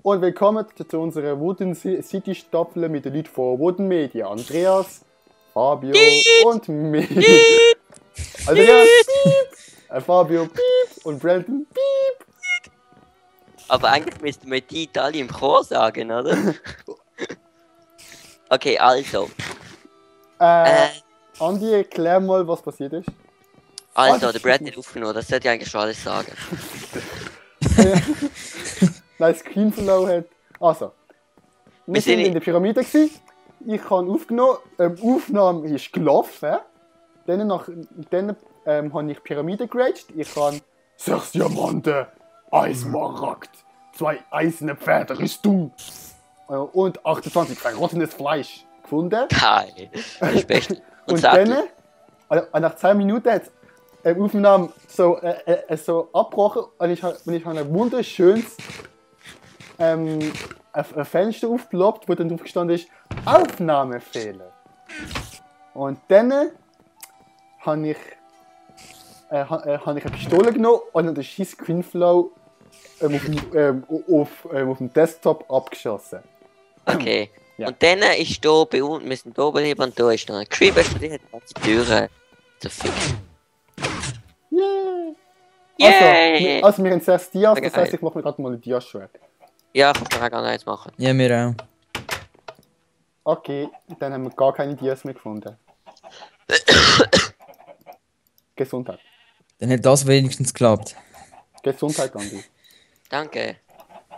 und willkommen zu unserer Wooden City Staffel mit den Leuten von Wooden Media. Andreas, Fabio und mir. Andreas, piep, Fabio, piep und Brandon, piep. Aber eigentlich müssten wir die alle im Chor sagen, oder? Okay, also. Andi, erklär mal, was passiert ist. Also, der Brad hat aufgenommen, das sollte ich eigentlich schon alles sagen. Nein, Screen verloren hat. Also, wir sind in der Pyramide gewesen. Ich habe aufgenommen, Aufnahme ist gelaufen. Dann habe ich die Pyramide geraged. Ich habe 6 Diamanten, 1 Smaragd, 2 eiserne Pferde, Rüstung und 28 verrottenes Fleisch gefunden. Geil, das ist best. Und dann, nach 10 Minuten hat die Aufnahme so abgebrochen und ich habe ein wunderschönes ein Fenster aufgeploppt, wo dann drauf gestanden ist, Aufnahmefehler. Und dann habe ich eine Pistole genommen und dann den scheiß Screenflow auf dem Desktop abgeschossen. Okay. Ja. Und dann ist hier bei uns, wir sind hier oben und da ist noch ein Creeper, die hat die Türen zu ficken. Yeah! Also wir haben 6 Dias, das heisst, ich mache mir gerade mal ein Dias-Schwert. Ja, ich kann gar nichts machen. Ja, mir auch. Okay, dann haben wir gar keine Dias mehr gefunden. Gesundheit. Dann hat das wenigstens geklappt. Gesundheit, Andi. Danke.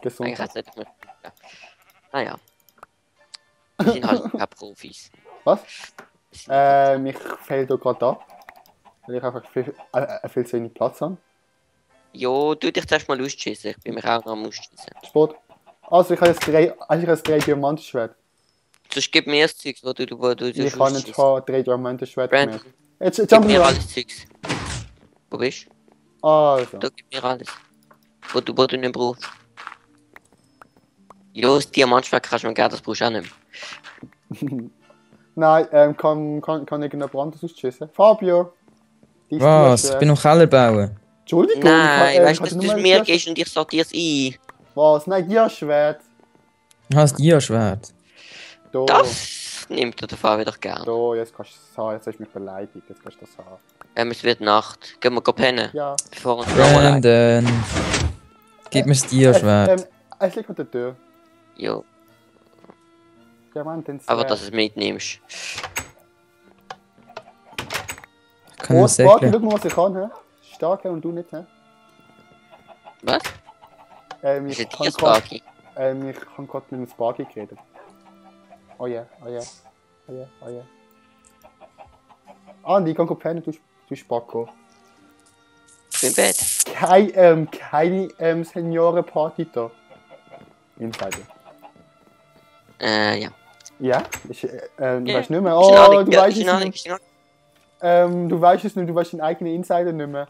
Gesundheit. Eigentlich nicht mehr. Ja. Naja. Wir sind halt keine Profis. Was? Ich fäll hier gerade ab. Weil ich einfach viel zu wenig Platz habe. Jo, du dich zuerst mal ausschießen. Ich bin mir auch noch am Ausschießen. Sport. Also ich habe jetzt 3 Diamantenschwert. Sonst gib mir das Zeug, wo du ich habe jetzt 3 Diamantenschwert mehr. Brandon, Jetzt gib mir alles Zeugs. Wo bist du? Also. Du gib mir alles. Wo du nicht brauchst. Jo, das Diamantschwert kannst du mir gerne, das brauchst du auch nicht mehr. Nein, kann irgendjemand anderes ausschießen? Fabio! Was? Ich bin noch Keller bauen. Entschuldigung, nein, weißt du, dass du es mir gehst und ich sortiere es ein. Was? Nein, Dia-Schwert. Du hast Dia-Schwert. Das nimmt der Fall wieder gern. Da, jetzt kannst du es haben, jetzt hast du mich beleidigt, jetzt kannst du das haben. Es wird Nacht. Gehen wir pennen? Ja. Bevor uns Brandon. Gib mir das Dia-Schwert. Es liegt unter der Tür. Jo. Ja, Mann, aber dass du es mitnimmst. Kann man Sparky, schau mal, was ich kann, hä? Stark und du nicht, hä? Was? Ich kann gerade mit dem Sparky geredet. Oh ja, oh ja. Oh ja, oh ja. Andi, kann pennen, du Spacko. Ich bin im Bett. Keine Seniorenparty da. Insider. Ja. Ja? Du weißt nicht mehr. Oh, du weißt es nicht. Du weißt es nicht, du weißt den eigenen Insider nicht mehr.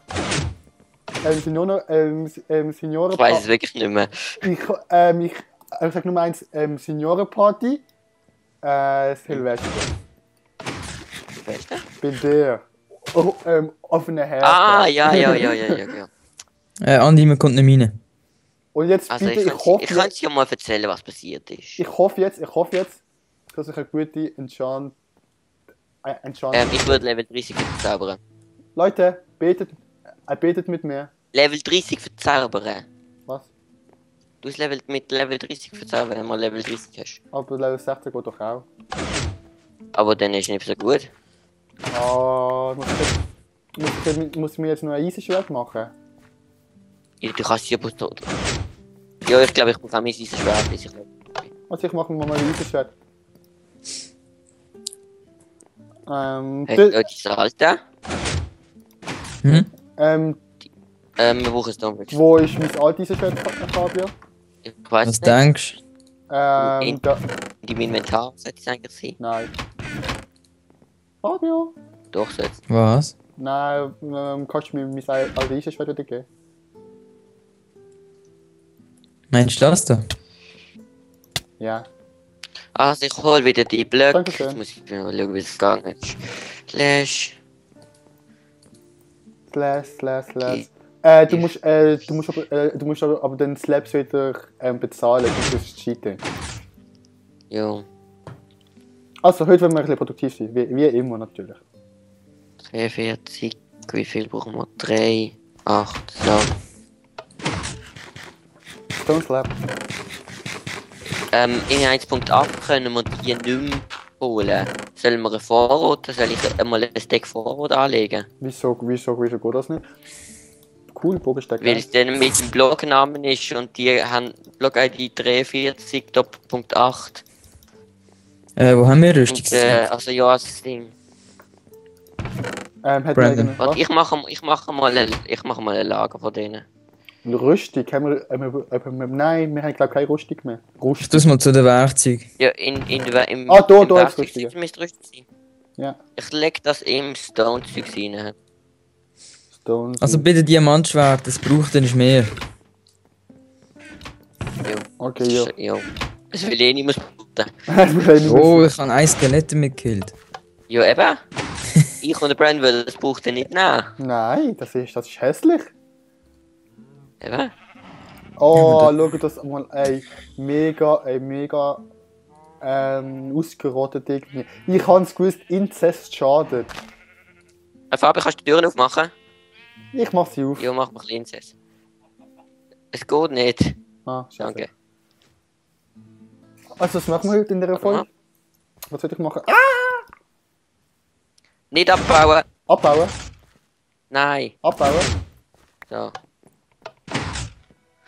Seniorenparty. Ich weiß es wirklich nicht mehr. Ich sag nur eins, Seniorenparty. Silvester. Silvester? Bei dir. Oh, offene Herzen. Ah, ja. Andi, man kommt nicht rein. Und jetzt also bitte, ich kann es dir mal erzählen, was passiert ist. Ich hoffe jetzt, dass ich eine gute Enchant. Ich würde Level 30 verzaubern. Leute, betet mit mir. Level 30 verzaubern? Was? Du hast mit Level 30 verzaubern, wenn du mal Level 30 hast. Aber Level 16 geht doch auch. Aber dann ist nicht so gut. Muss ich mir jetzt noch ein Eisenschwert machen? Ja, du kannst ja bloß tot. Ja, ich glaube, ich brauche auch mein Eisenschwert, bis ich nicht. Also ich mache mir mal ein Eisenschwert. Dieses alte. Wir brauchen es dann wirklich. Wo ist mein altes Eisenschwert, Fabio? Ich weiß Was nicht. denkst du? In deinem Inventar sollte es eigentlich sein. Nein. Fabio? Doch, sollte es. Was? Nein, kannst du mir mein altes Eisenschwert wieder geben? Meinst du das da? Ja. Also ich hole wieder die Blöcke. Dankeschön. Jetzt muss ich mal schauen, wie es gegangen ist. Slash. Okay. Du musst aber den Slabs wieder bezahlen, das ist Cheating. Jo. Also, heute werden wir ein bisschen produktiv sein, wie immer natürlich. 43, wie viel brauchen wir? 3, 8, so. Stone Slab. In 1.8 können wir die nicht mehr holen. Sollen wir einen Vorrat, soll ich einmal ein Stack Vorrat anlegen? Wieso geht das nicht? Cool, Bogenstecker. Weil es dann mit dem Blognamen ist und die haben Blog-ID 43.8. Wo haben wir Und, Rüstung? also ja, das Ding. Hat Brandon. Warte, ich mache mal ein Lager von denen. Rüstung? Haben wir, nein, wir haben glaube ich keine Rüstung mehr. Ich tu's mal zu den Werkzeugen. Ja, im Da im ist Werkzeugzeug Rüstung. müsste Rüstung sein. Ja. Ich leg das im Stone-Zeug rein. Stone. Also bitte Diamantschwert, das braucht dann mehr. Jo. Okay, ja. Jo. Das will ich nicht mehr sputen. Oh, ich habe ein Skelett mitgekillt. Ja, eben. Ich und der Brand würden das Buch dann nicht nehmen. Nein, das ist hässlich. Eben. Oh, schau das mal, mega ausgerottet irgendwie. Ich hab's gewusst, Inzest schadet. Fabi, kannst du die Türen aufmachen? Ich mach sie auf. Ja, mach mal ein bisschen. Es geht nicht. Ah, scheiße. Danke. Also, was machen wir heute in der Folge? Was soll ich machen? Ah! Nicht abbauen. Abbauen? Nein. Abbauen? So.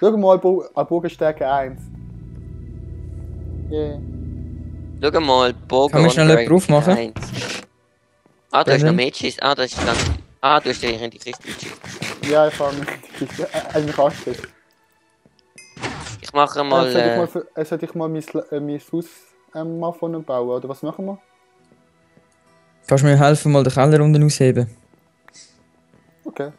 Schau mal, Bogenstärke 1. Yeah. Schau mal, Bogen. Kann man schnell einen Beruf machen? 1. Ah, du hast noch Brandon? Mädchen. Ah, das ist ganz. Ah, du hast ja in die Kiste. Ja, ich habe mich angestellt. Ich mache mal. Sollte ich mal mein Haus mal von ihm bauen, oder was machen wir? Kannst du mir helfen, mal den Keller unten ausheben? Okay.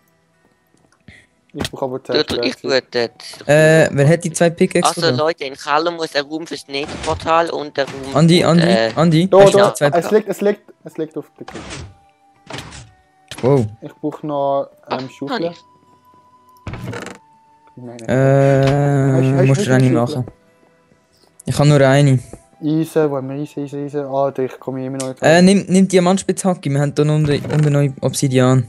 Ich brauche aber Ich tue das. Wer hat die 2 Pickaxes? Also Leute, in Keller muss ein Raum fürs Netzportal und der Raum. Andi, und, Andi, Da, hast du da, die 2 es liegt auf der Kiste. Wow. Ich brauche noch Schaufel. ich. Nein. Musst du eine machen. Ich habe nur eine. Eisen, wo haben wir Eisen? Ah, ich komme immer noch nicht Nimm Diamantspitzhacke, wir haben hier unten noch Obsidian.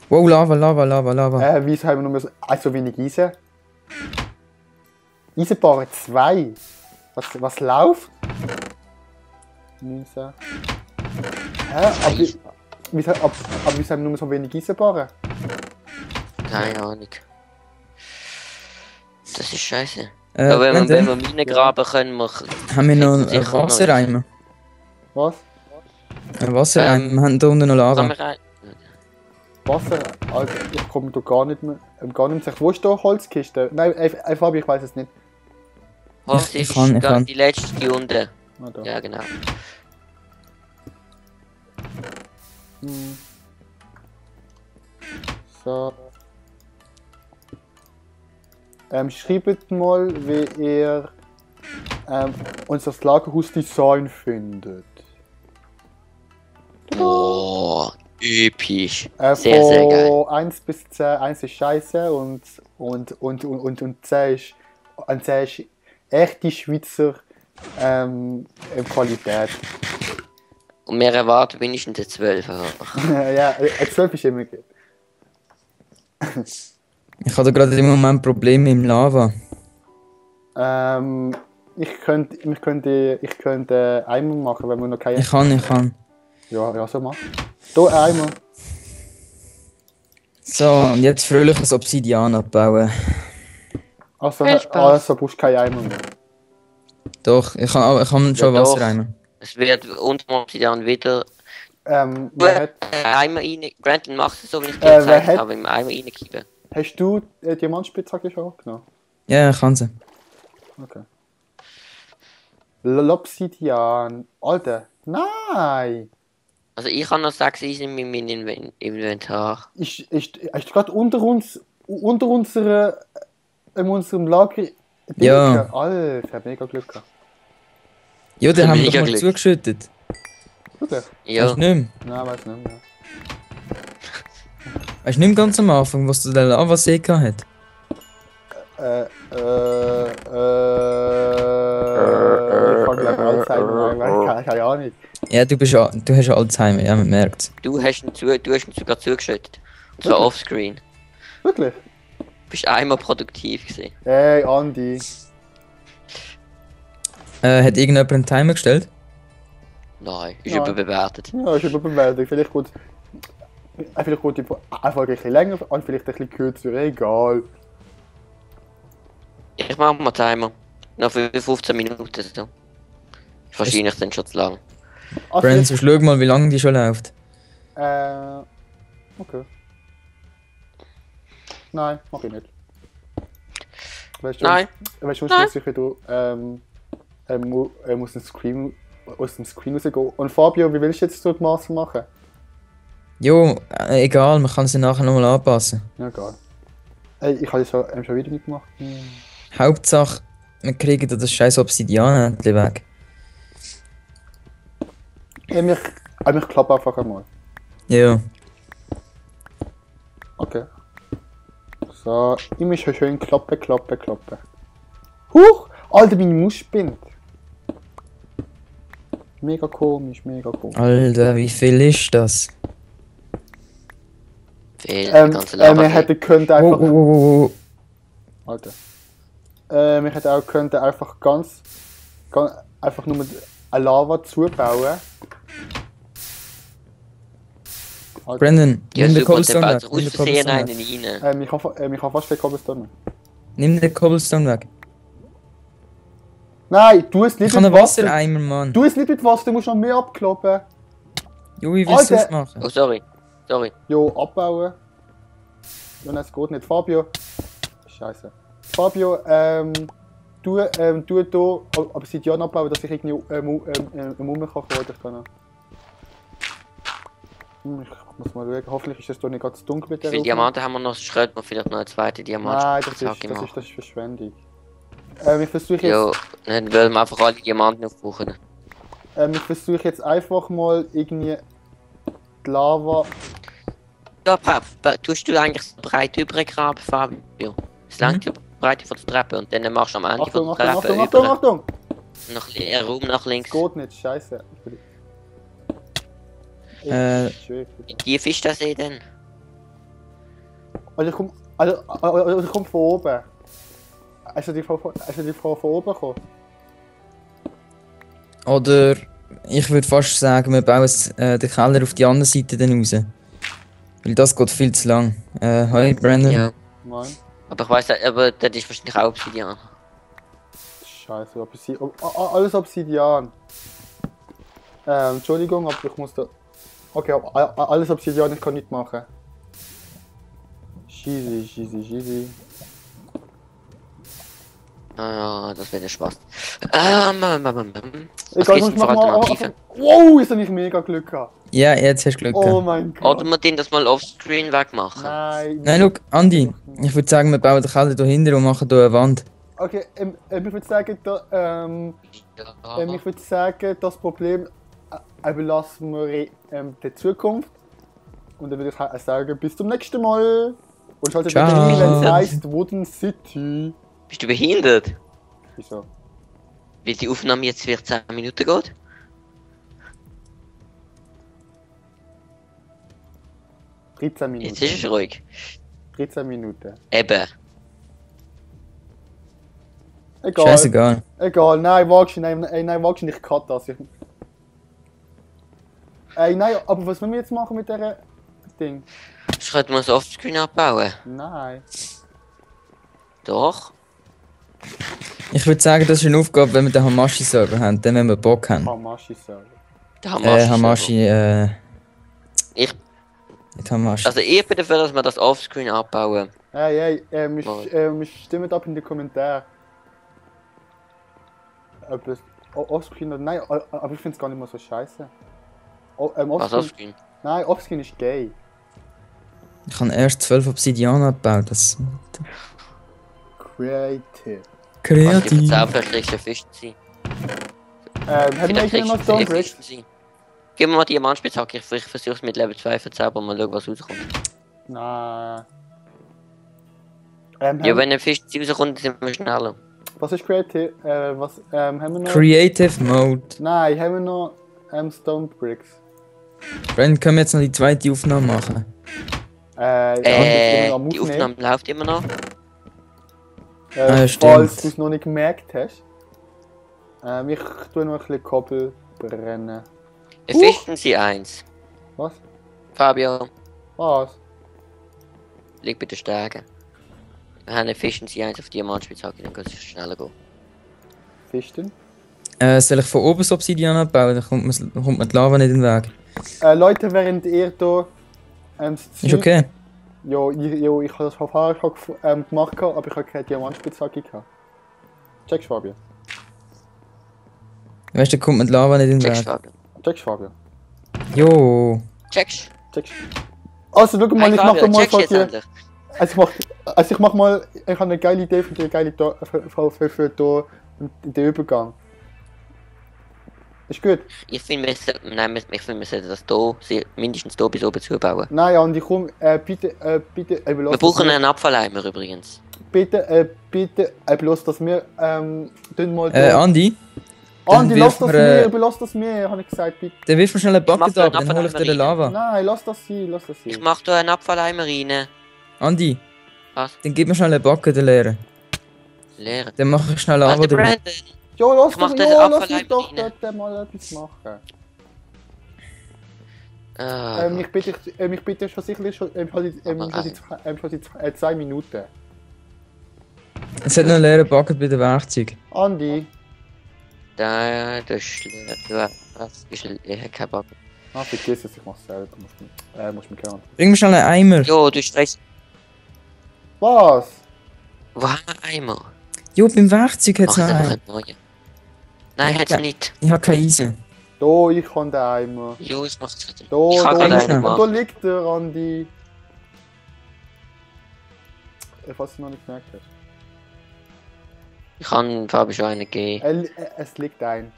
Wow, Lava. Wieso haben wir nur so wenig Eisen? Eisenbarren 2. Was läuft? 19. Wieso haben wir nur so wenig Eisenbarren? Keine Ahnung. Das ist scheiße. Aber wenn wir Minen graben können, wir. Haben wir noch sicher einen Wassereimer? Was? Ein Wassereimer, wir haben hier unten noch Kann Lava. man rein? Wasser? Alter, ich komme da gar nicht mehr. Wo ist da Holzkiste? Nein, Fabi, ich weiß es nicht. Holz Ich ist kann. die letzte die unten. Ah, da. Ja, genau. So. Schreibt mal, wie ihr unser Lagerhaus-Design findet. Oh, episch. Von Sehr geil. 1 bis 10, 1 ist scheiße und 10 ist, 10 ist echte Schweizer Qualität. Und wir erwarten mindestens eine 12. Ja, 12 ist immer gut. Ich habe da gerade im Moment Probleme im Lava. Ich könnte Eimer machen, wenn wir noch keine. Ich kann. Ja, so mach. Hier Eimer. So, und jetzt fröhliches Obsidian abbauen. Also Viel Spaß. brauchst du keine Eimer mehr. Doch, ich kann schon Ja, doch. Wassereimer. Es wird unter dem Obsidian wieder. Wer hat, Eimer rein. Brandon macht es so, wie ich dir wer gezeigt hat- habe, im Eimer reinkippen. hast du Diamantspitzhacke schon genommen? Ja, ich kann sie. Okay. L'Obsidian. Alter, nein! Also ich habe noch 6 Eisen in meinem Inventar. Ist gerade unter unserem Lager. Ja. Alter, mega Glück gehabt. Ja, den haben wir doch Mega mal Glück. zugeschüttet. Wirklich? Ja. Weißt du nicht mehr? Nein, weiß nicht mehr. Weißt du nicht ganz am Anfang, was du den Lavasee gehabt hat? Ich kann gleich Alzheimer, keine Ahnung. Ja, du hast Alzheimer, ja, man merkt's. Du hast ihn sogar zugeschüttet. Und zwar offscreen. Wirklich? Du bist einmal produktiv gewesen. Hey, Andi. Hat irgendjemand einen Timer gestellt? Nein, ist Nein. überbewertet. Ja, ist überbewertet. Vielleicht geht die einfach ein bisschen länger und vielleicht ein bisschen kürzer, egal. Ich mach mal Timer. Noch für 15 Minuten. So. Ist wahrscheinlich dann schon zu lang. Also, Brandon, so schau mal, wie lange die schon läuft. Okay. Nein, mach ich nicht. Weißt du, Nein. Weißt du, Nein. muss ich wieder aus dem Screen rausgehen. Und Fabio, wie willst du jetzt so die Masse machen? Jo, egal, man kann sie nachher nochmal anpassen. Ja, egal. Ey, ich habe jetzt schon wieder nicht gemacht. Hauptsache, wir kriegen da das scheiß Obsidian endlich weg. Ich klappe einfach einmal. Ja. Okay. So, ich muss schon schön klappen. Huch! Alter, meine Maus spinnt. Mega komisch. Alter, wie viel ist das? Viel, die ganze Lava. Wir hätten können Oh, einfach. oh, oh, oh. Alter. Wir hätten auch können einfach ganz einfach nur mit eine Lava zubauen. Alter. Brandon, Ja, nimm den super, der Cobblestone baut weg. aus Nimm den Versehen Cobblestone einen weg. rein. Ich kann fast den Cobblestone. Nimm den Cobblestone weg. Nein, du es nicht Ich habe mit einen Wasser. Wassereimer, Mann. Du es nicht mit Wasser, du musst noch mehr abkloppen. Jo, wie willst du das Alter. machen? Oh, sorry. Jo, abbauen. Ja, nein, es geht nicht. Fabio. Scheiße. Fabio, du hier Obsidian abbauen, dass ich irgendwie Mumme kann kommen. Ich muss mal schauen. Hoffentlich ist es doch nicht ganz dunkel mit Wie der viele Aufnahme. Diamanten haben wir noch? Sonst könnte man vielleicht noch eine zweite Diamant. Nein, das ist Verschwendung. Ich versuche jetzt, Jo, dann würden wir einfach alle Diamanten aufbrauchen. jetzt einfach mal irgendwie die Lava. Ja, tust du eigentlich so breit übergraben, Fabio? Es langt die Breite von der Treppe und dann machst du am Ende Achtung, von der Treppe Achtung! noch ein Raum nach links. Geht nicht, scheiße. Wie tief ist das denn? Also ich komm von oben. Also die von oben gekommen. Oder ich würde fast sagen, wir bauen den Keller auf die andere Seite dann raus. Weil das geht viel zu lang. Hi Brandon. Ja. Nein. Aber ich weiss, aber das ist wahrscheinlich auch Obsidian. Scheiße, alles Obsidian. Entschuldigung, aber ich muss da. Okay, alles Obsidian, ich kann nicht machen. Easy. Ah, das wäre Spaß. Ich Was kann gibt's denn für Alternativen? Wow, ist ich mega Glück gehabt. Ja, jetzt hast du Glück Oh gehabt. mein Gott. Oder wir den das mal offscreen wegmachen. Nein. Look, Andi, ich würde sagen, wir bauen den Keller hier hinten und machen hier eine Wand. Okay, ich würde sagen, ich würde sagen, das Problem überlassen wir der Zukunft. Und dann würde ich sagen, bis zum nächsten Mal. Und schaltet wieder Ciao. ein, wenn es heisst Wooden City. Bist du behindert? Wieso? Weil die Aufnahme jetzt 14 Minuten geht? .13 Minuten. Jetzt ist es ruhig. 13 Minuten. Eben. Egal. Scheißegal. Egal, nein, wagst du nicht, ich cut das. Nein, aber was wollen wir jetzt machen mit dieser Ding? Ich könnte mal das Offscreen abbauen. Nein. Doch. Ich würde sagen, das ist eine Aufgabe, wenn wir den Hamashi-Server haben, dann wenn wir Bock haben. Hamashi-Server. Der Hamashi. Hamashi, Ich, nicht Hamashi. also ich bin dafür, dass wir das Offscreen abbauen. Hey, wir stimmen ab in die Kommentare. Ob es Offscreen oder nein, aber ich finde es gar nicht mehr so scheiße. Was Offscreen? Nein, Offscreen ist gay. Ich habe erst 12 Obsidian abgebaut. Das Creative. Was die kreativ. verzauberlichsten Fische sind. Haben wir eigentlich noch Stone Bricks? Gib mir mal die Diamantspitzhacke, ich versuche es mit Level 2 verzaubern, mal schauen, was rauskommt. Nein. Ja, wenn ein Fisch rauskommt, sind wir schneller. Was ist Creative? Was haben wir noch? Creative Mode. Nein, haben wir noch Stone Bricks? Brandon, können wir jetzt noch die zweite Aufnahme machen? Ja, das ist immer am Die Aufnehmen. Aufnahme läuft immer noch. ja, stimmt. Falls du es noch nicht gemerkt hast. Ich tue noch ein bisschen Koppel brennen. Efficiency 1. Was? Fabio, Was? leg bitte Stärke. Wir haben Efficiency 1 auf Diamantspitzhacke, dann kann es schneller gehen. Fisten? Soll ich von oben das Obsidian abbauen? Dann kommt mir die Lava nicht in den Weg. Leute, während ihr hier das Ist okay. Ja, ich habe das Verfahren gemacht, aber ich habe keine Diamantspitzhacke gehabt. Checkst du, Fabio? Weißt du, da kommt mir die Lava nicht in den Checkst, Weg. Fabio. Checkst du, Fabio? Jo. Checkst. Checkst du? Also, schau mal, Hey, ich mache Fabio, mal checkst von jetzt dir. endlich. Ich mach mal. Ich habe eine geile Idee für den den Übergang. Ist gut? Ich finde, wir sollten das hier, mindestens hier bis oben zubauen. Nein, Andi, komm, bitte, Wir brauchen einen Abfalleimer übrigens. Bitte, bloß, dass wir, tun mal... Andi? Andi, dann lass das wirf mir, mir, überlass das mir, habe ich gesagt, bitte. Dann wirf mir schnell einen mach Bucket da ab, einen dann hol ich dir den Lava. Nein, lass das sein. Ich mach da einen Abfalleimer rein. Andi, Was? dann gib mir schnell einen Bucket, den leeren. Leeren. Dann mach ich schnell Lava Warte, drüber. Brandon. Ja, Ich mach den lass mich Abfalleimer doch rein. dort mal etwas machen. Ah, Ich bitte schon sicherlich schon die 2 Minuten. Es hat noch einen leeren Bucket bei den Werkzeugen. Andi. das ist leer. Das ist leer, kein Bock. Vergiss es, ich mach's selber. Musst mich hören. Bring mir schnell einen Eimer. Jo, du streichst. Was? Wo haben wir Eimer? Jo, beim Werkzeug hat Mach es jetzt noch einfach einen. einen neuen. Nein, hat's nicht. Ich habe keine Eisen. Da, ich kann den Eimer. Jo, ich mach's jetzt. Da, Ich kann da, gerade einen da machen. liegt der, Andi. Was du noch nicht gemerkt hast. Ich kann Fabio schon einen geben. Es liegt ein.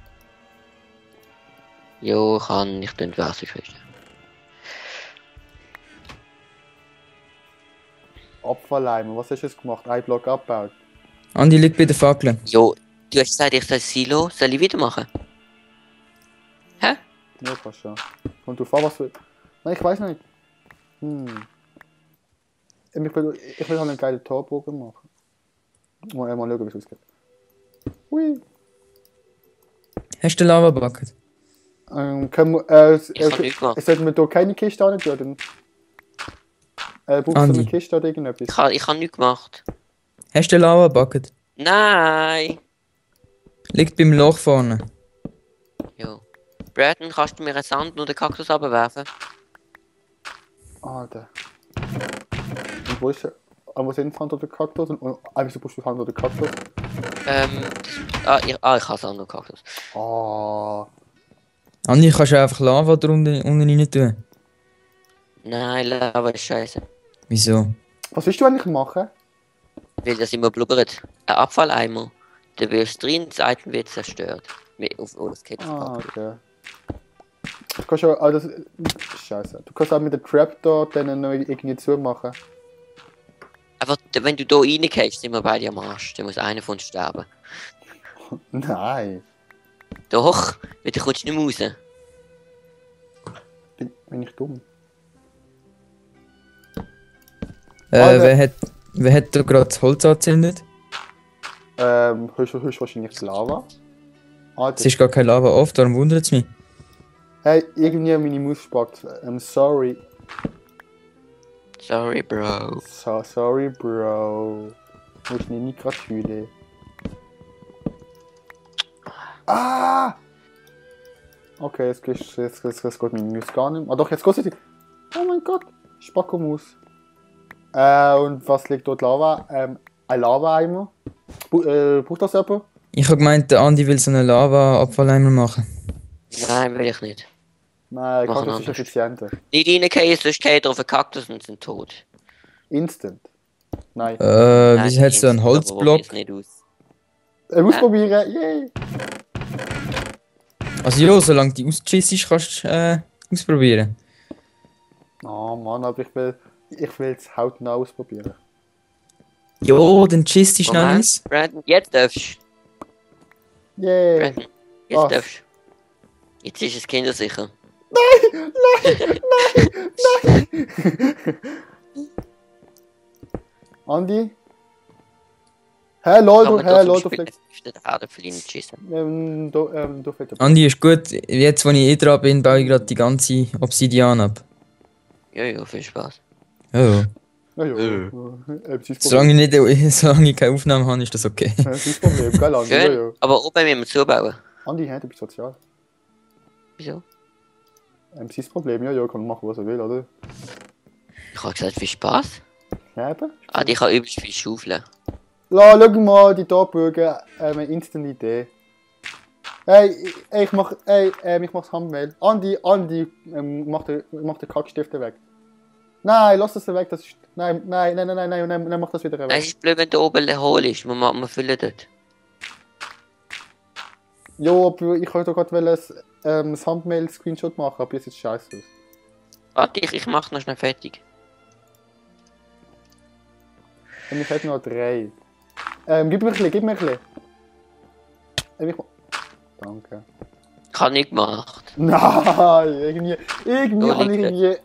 Jo, ich bin Werkzeug fest. Abfalleimer, was hast du jetzt gemacht? Ein Block abgebaut. Andi liegt bei den Fackeln. Jo, du hast gesagt, ich soll Silo. Soll ich wieder machen? Hä? Ja, passt schon. Und du fahrst was für. Nein, ich weiß nicht. Ich will halt einen geilen Torbogen machen. Mal schauen, wie es ausgeht. Hui. Hast du den Lava Bucket? Können wir, Ich kann nichts machen. sollten wir hier keine Kiste an tun? Brauchst du Andi. eine Kiste oder irgendetwas? Ich habe nichts gemacht. Hast du den Lava Bucket? Nein! Liegt beim Loch vorne. Jo. Brandon, kannst du mir einen Sand und den Kaktus abwerfen? Alter. Und wo ist er? Wo sind Sand oder Kaktus? Und wieso brauchst du Sand oder Kaktus? Ich habe Sand und Kaktus. Ah. Andi, kannst du einfach Lava da unten rein tun? Nein, Lava ist scheiße. Wieso? Was willst du eigentlich machen? Weil das immer blubbert. Ein Abfalleimer. Du wirst drin, das Item wird zerstört. Das geht nicht. Okay. Du kannst auch, das, Scheiße. Du kannst auch mit der Trapdoor dann noch irgendwie zumachen. Einfach, wenn du da reingehst, sind wir beide am Arsch. Dann muss einer von uns sterben. Nein. Doch, weil du kommst nicht mehr raus. Bin ich dumm? Wer hat da gerade das Holz angezündet? Hörst wahrscheinlich das Lava? Es ist gar keine Lava auf, darum wundert es mich. Hey, irgendwie meine Maus spackt. Sorry. Sorry, Bro. Sorry, Bro. Muss nicht gerade fühlen. Ah! Okay, jetzt geht meine Maus gar nicht mehr. Ah doch, jetzt geht sie. Oh mein Gott. Spackomaus. Und was liegt dort Lava? Ein Lava-Eimer. Braucht das jemand? Ich habe gemeint, der Andi will so einen Lava-Abfalleimer machen. Nein, will ich nicht. Nein, Machen Kaktus ist anders. effizienter. Nicht reingehen, sonst geht er auf den Kaktus und sind tot. Instant. Nein. Wieso hat so einen aber Holzblock? probier's nicht aus. Ausprobieren, yay! Also ja, solange die ausgeschissen ist, kannst du ausprobieren. Oh Mann, aber Ich will es hautnah ausprobieren. Jo, den Gist ist Moment, nice. Brandon, jetzt darfst du. Yeah! Brandon, jetzt Was? darfst du. Jetzt ist es kindersicher. Andi? Hä, lol, du, Kann man du doch fliegst. den Erdäpfel reinschießen. Du fliegst. Andi ist gut. Jetzt, wo ich eh dran bin, baue ich gerade die ganze Obsidian ab. Ja, viel Spaß. Oh. Ja, ja. Äh. Sein Solange ich, nicht, solange ich keine Aufnahme habe, ist das okay. Sein Problem, gell, Andi? Ja, Schön, ja. aber oben müssen wir zubauen. Andi, hä, du bist sozial. Wieso? Sein Problem, ja, ja, kann machen, was er will, oder? Ich habe gesagt, viel Spaß. Ja, eben. Ich kann übelst viel schaufeln. Schau mal, die Top-Bürger, eine instant Idee. Ich mach das Handmail. Andi, mach den Kackstift weg. Nein, lass das weg, das ist... Nein, mach das wieder Nein, weg. es ist blöd, wenn der oben hohl ist. Wir füllen dort. Jo, aber ich wollte doch gerade das Handmail-Screenshot machen, aber jetzt sieht es scheiße aus. Warte, ich mach noch schnell fertig. Und ich hätte noch 3. Gib mir ein bisschen. Danke. Ich habe nicht gemacht. Nein, irgendwie So habe ich liegt irgendwie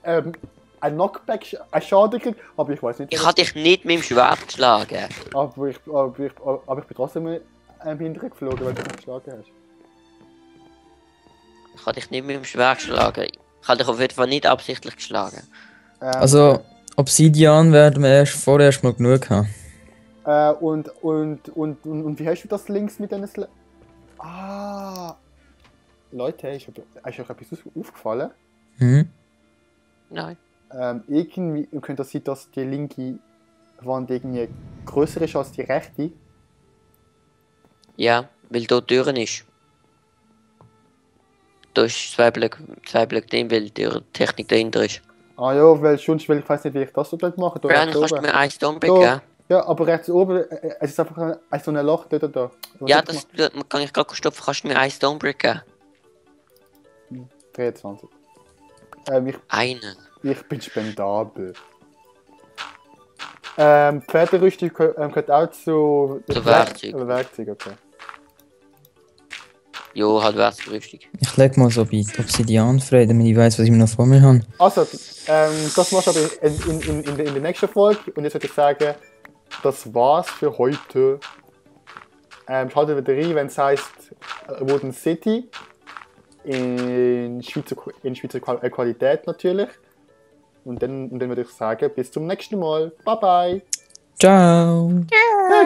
ein Knockback, einen Schaden gekriegt, aber ich weiß nicht. Ich habe dich nicht mit dem Schwert geschlagen. Aber ich bin trotzdem hinterher geflogen, weil du mich geschlagen hast. Ich habe dich nicht mit dem Schwert geschlagen. Ich habe dich auf jeden Fall nicht absichtlich geschlagen. Also, Obsidian werden wir vorerst mal genug haben. Und wie hast du das links mit diesen Leute, ist euch etwas aufgefallen? Mhm. Nein. Irgendwie könnte das sein, dass die linke Wand irgendwie grösser ist als die rechte. Ja, weil da Türen ist. Da ist zwei Blöcke drin, weil die Technik dahinter ist. Ah ja, weil sonst, weil ich weiß nicht, wie ich das so machen soll. Brian, kannst du mir einen Stonebrick geben? Ja, aber rechts oben, es ist einfach so ein Loch dort da. Ja, das kann ich gerade stopfen. Kannst du mir einen Stonebrick geben? 23. Einen. Ich bin spendabel. Pferderüstung gehört auch zu... Werkzeug. Werkzeug, okay. Jo, halt Werkzeug. Ich leg mal so bei Obsidian frei, damit ich weiß, was ich noch vor mir habe. Also, das machst du aber in der nächsten Folge. Und jetzt würde ich sagen, das war's für heute. Schaltet wieder rein, wenn es heisst Wooden City. In Schweizer Qualität natürlich. Und dann würde ich sagen, bis zum nächsten Mal. Bye bye. Ciao. Ja,